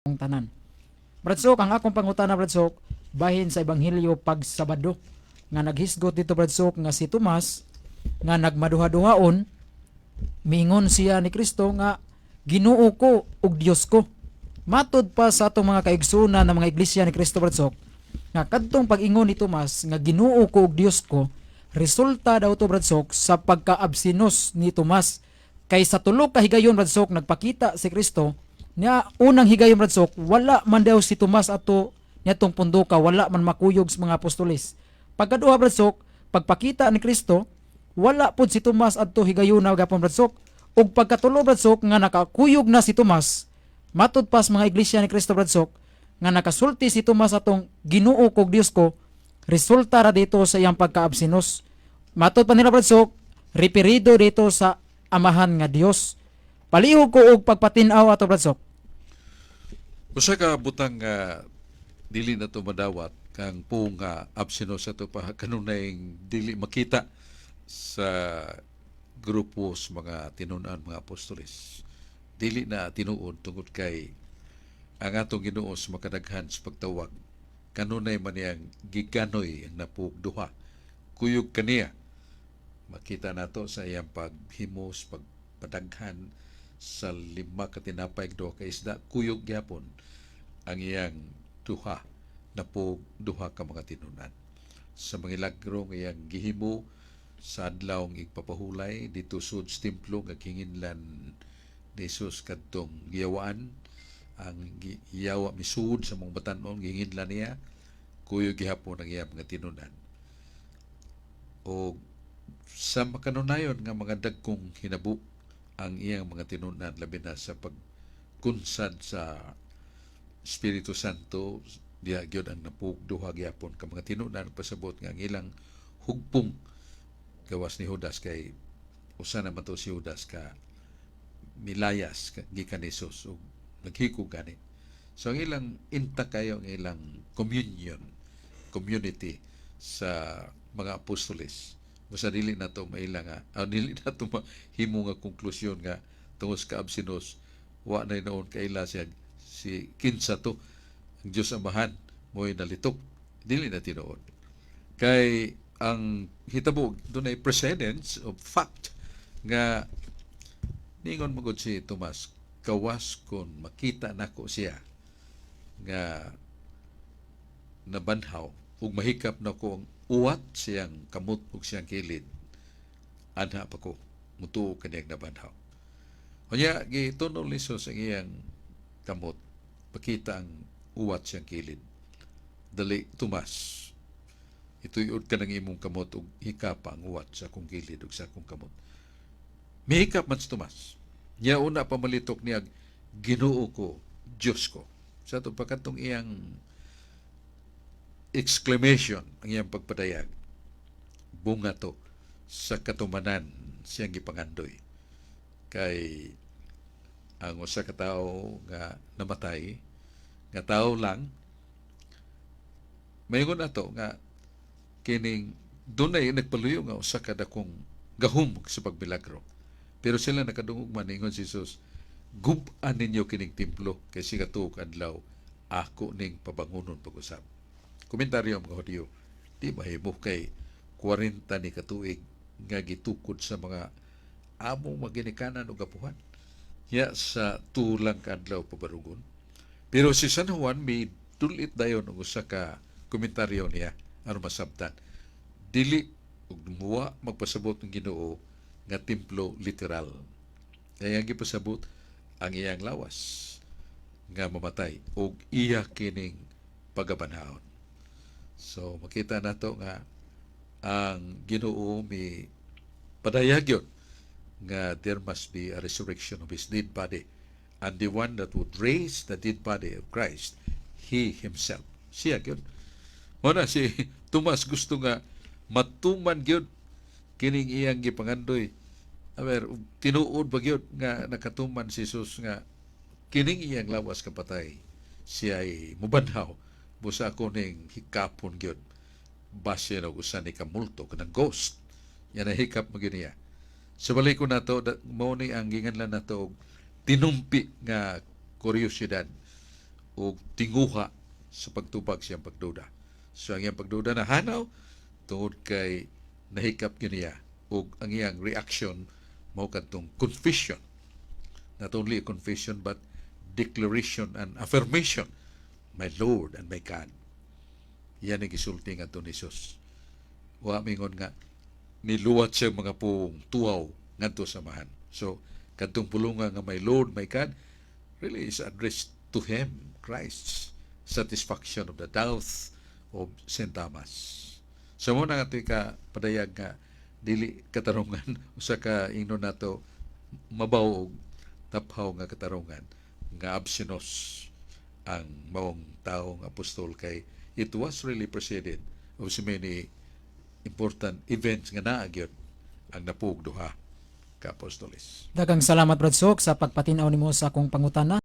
Tanan. Brad Sok, ang akong pangutana, Brad Sok, bahin sa Ebanghelyo pag Sabado nga naghisgot dito, Brad Sok, nga si Tomas nga nagmaduha-duhaon, miingon siya ni Kristo nga "Ginoo ko ug Dios ko." Matod pa sa atong mga kaigsunan ng mga iglesia ni Kristo, Brad Sok, nga kadtong pag-ingon ni Tomas nga "Ginoo ko ug Dios ko", resulta daw to, Brad Sok, sa pagkaabsinos ni Tomas, kay sa tulo ka higayon, Brad Sok, nagpakita si Kristo niya. Unang higayon, Brad Sok, wala man daw si Tomas ato niadtong pundoka, wala man makuyog sa mga apostoles. Pagkaduha, Brad Sok, pagpakita ni Kristo, wala pud si Tomas adto higayuna gapon, Brad Sok. Ug pagkatulo, Brad Sok, nga nakakuyog na si Tomas, matud pa sa mga iglesia ni Kristo, Brad Sok, nga nakasulti si Tomas atong "Ginoo ko, Dios ko", resulta ra dito sa iyang pagkaabsinos. Matud pa nila, Brad Sok, referido dito sa Amahan nga Dios. Palihog ko og pagpatin-aw ato, Brad Sok. Usa ka butang nga dili na to madawat kang pung nga absinos ato pa kanunay dili makita sa grupo sa mga tinunan, mga apostoles. Dili na tinuod tungod kay ang atong Ginoo sa makadaghan sa pagtawag, kanunay man niyang giganoy ang napuog duha. Kuyog kaniya. Makita nato sa iyang paghimos, pagpadaghan sa lima ka tinapay ug duha ka isda, kuyog gyapon ang iyang duha napuog duha ka mga tinunan. Sa mga milagro nga iyang gihimo sa adlaw ng igpapahulay dito sud sa templo nga kinginlan ni Jesus kadtong giyawaan, ang giyawa misuod sa mga batan-on, gihinginlan niya, kuyog gihapon ang iyang mga tinunan. O sa makanunayon nga mga dagkong hinabo ang iyang mga tinunan, labi na sa pagkunsad sa Espiritu Santo, diha gyud ang napuog duha gyapon ka mga tinunan, pasabot nga ang ilang hugpong gawas ni Judas, kay usa naman to si Judas ka milayas gikan ni Jesus ug naghikog gani. So ang ilang intact kayo ang ilang communion, community sa mga apostoles. Basta dili na to maila nga dili na to mahimo nga konklusyon nga tungod sa kaabsinos wa na noon kaila siya si kinsa to, ang Diyos Amahan mo'y nalitok. Dili na tinuod kay ang hitabo dunay precedence of fact nga ningon magod si Tomas, "Gawas kon makita nako siya nga nabanhaw ug mahikap nako ang uwat siyang kamot ug siyang kilid, anha pa ko mutuo kaniyang nabanhaw." Unya gitunol ni Jesus ang iyang kamot, pakita ang uwat siyang kilid. "Dali, Tomas, ituyod ka ng imong kamot ug hikapa ang uwat sa akong kilid ug sa akong kamot." Mihikap man si Tomas. Nya una pa malitok niya, "Ginoo ko, Diyos ko." Sa ato pagkatong iyang exclamation, ang iyang pagpadayag, bunga to sa katumanan siyang gipangandoy. Kay ang usa ka tawo nga namatay, nga tao lang, mayngon ato nga kining dunay nagpaluyo nga usa ka dakong gahom sa pagmilagro. Pero sila nakadungog man, ingon si Jesus, "Gub-an ninyo kining templo kay siga tuok adlaw ako ning pabangunon pag-usab." Komentaryo ang mga Hudyo, di mahimo kay 40 ni katuig nga gitukod sa mga among maginikanan ug apuhan. Ya sa tulang ka adlaw pabarugon. Pero si San Juan mi dulit dayon og usa ka komentaryo niya aron masabtan. Dili ug muwa magpasabot ng Ginoo nga templo literal. Kaya ang gipasabot ang iyang lawas nga mamatay ug iya kining pagabanhaon. So makita nato nga ang Ginoo mi padayag yun nga there must be a resurrection of his dead body, and the one that would raise the dead body of Christ, he himself. Siya gyud. Mao na si Tomas gusto nga matuman gyud kining iyang gipangandoy. Aber, tinuod ba gyud nga nakatuman si Jesus nga kining iyang lawas kapatay siya ay mubanhaw, busa ako ning hikapon gyud base na usa ni kamulto kanang ghost yan na hikap mo gyud niya. Sa balik ko nato mao ni ang ginganlan nato og tinumpi nga kuryosidad. og tinguha sa pagtubag siyang pagduda. So ang iyang pagduda na hanaw tungod kay nahikap gyud niya og ang iyang reaction mao kadtong confession. Not only a confession but declaration and affirmation, "My Lord and my God." Yan ang gisulti ngadto ni Jesus. Wa mingon nga niluwat siya mga puong tuaw ngadto sa Amahan. So kadtong pulunga nga "My Lord, my God" really is addressed to him, Christ's satisfaction of the doubts of St. Thomas. So mao na nga ka padayag nga dili katarungan, usa ka ingnon nato mabaw og taphaw nga katarungan nga absinos ang maong taong apostol kay it was really preceded of so many important events nga naa gyud ang napuog duha ka apostoles. Daghang salamat, Brad Sok, sa pagpatin-aw nimo sa akong pangutana.